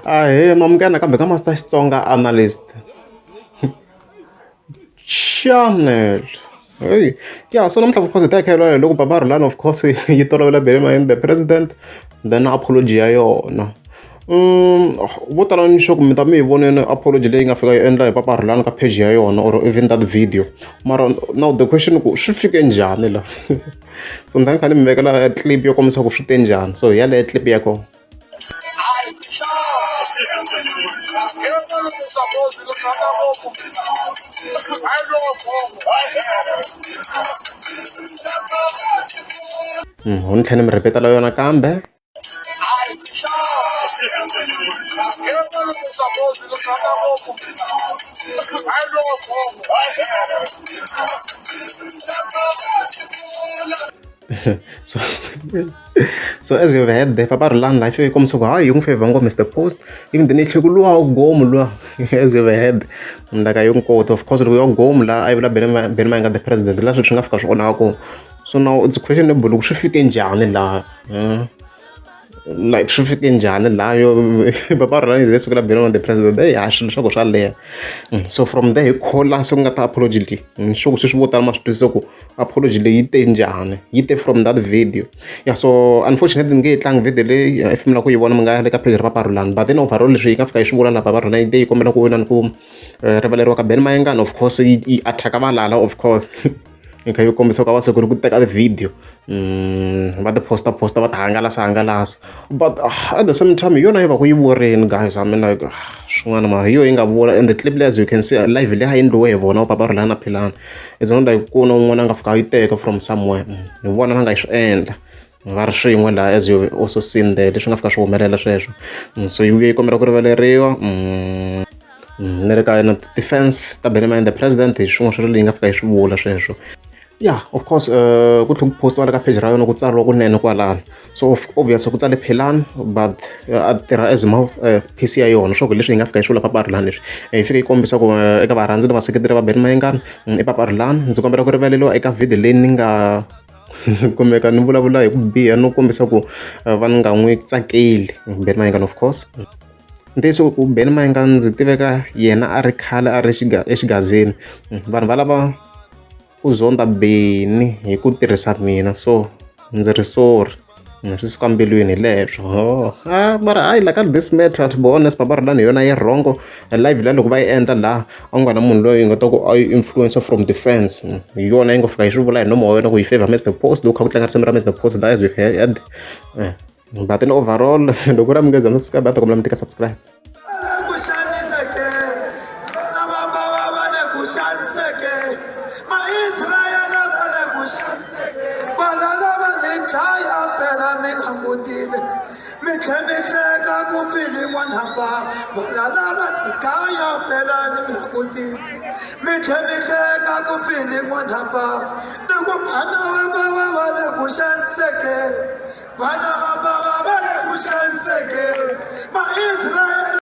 Ahee mamukela nakambe ka Master Xitsonga Analyst Channel. Hey, yeah, so namuntlha of course hi ta hi kha hi lwela hi loko Baba Rhulani of course yi tolovela Benny Mayengani the president then apology ya yona. Vo tala ni sure ku mi ta mi yi vonile apology leyi nga fika yi endla hi Papa Rhulani ka page ya yona or even that video mara now the question ku swi fike njhani la so ni ta ni kha ni mi vekela clip yo kombisa ku swi te njhani so hi yaleyo clip ya kona. Ho ni tlhela ni mi rhepetela yona kambe. So so as you've heard there, Papa Rhulani life yi kombisa ku hayi yi n'wi favor ngopfu Mr Post even then yi tlhe ku luwa gomu luwa as you've heard ndaka yo nkoti of course loko yo gomu la a yi vula Benny Mayengani the president la swilo swi nga fika swi onhaka kona so now it's questionable loko swi fike njhani laha like swi fike njhani laha yo Papa Rhulani ze sukela Benny the president eyi ha swilo swa ku swa leha so from there hi khola se ku nga ta apology leyi ni sure ku sweswi vo tala ma swi twisisa ku apology leyi yi te njhani yi te from that video ya so unfortunately ni nge yi tlangi video leyi if mi lava ku yi vona mi nga ya le ka page ra Papa Rhulani but then overall leswi yi nga fika yi swi vula laha Papa Rhulani yi te yi kombela ku inani ku rivaleriwa ka Benny Mayengani of course yi yi attack valala of course yi kha yi kombisa ku a va sungule ku teka ti-video va ti post-a post-a va ti hangalasa hangalasa but at the same time hi yona yi va ku yi vurini guys I mean like swin'wana mara hi yona yi nga vula and the clip leyi as you can see live leyi a yi endliwe hi vona Papa Rhulani na Philani it's not like ku na un'wana a nga fika a yi teka from somewhere hi vona va nga yi swi endla va ri swin'we laha as you also seen there leswi nga fika swi humelela sweswo so yi vuye yi kombela ku rivaleriwa ni ri ka yena defense ta Benny Mayengani the president hi swin'wana swa leyi nga fika yi swi vula sweswo yeah of course ku tlhela ku post-iwa la ka page ra yona ku tsariwa kunene kwalano so obviously ku tsale Philani but a tirha as mouth piece ya yona swa ku leswi yi nga fika yi swi vula Papa Rhulani leswi yi fike yi kombisa ku eka varhandzi na vaseketeri va Benny Mayengani i Papa Rhulani ndzi kombela ku rivaleriwa eka video leyi ni nga kumeka ni vulavula hi ku biha no kombisa ku va ni nga n'wi tsakeli Benny Mayengani of course ntiyiso ku Benny Mayengani ndzi tiveka yena a ri khale a ri exigazini vanhu va lava ku zonda Benny hi ku tirhisa mina so ndzi ri sorry swi suka mbilwini hi leswo a mara hayi la ka this matter to be honest Papa Rhulani hi yona yi wrong live liya loko va yi endla laha a ku nga na munhu loyi hi nga ta ku a yi influencer from the fans hi yona yi nga fika yi swi vula hi nomo wa yona ku yi favor Mr Post loko kha ku tlanga risimu ra Mr Post la as we've heard but in overall loko ra mi nge za mi subscribe a ta kombela mi tika subscribe. Ku xaniseke vana va bava va le ku xaniseke maisrayele va le ku xaniseke valala va ni dlaya phela mi langutile mi tlhe mi hleka ku file n'wana bava valala va ni dlaya phela ni langutile mi tlhe mi hleka ku file n'wana bava ni ku vana va bava va le ku xaniseke Vana va bava va le ku xanisekeni, Maisrayele.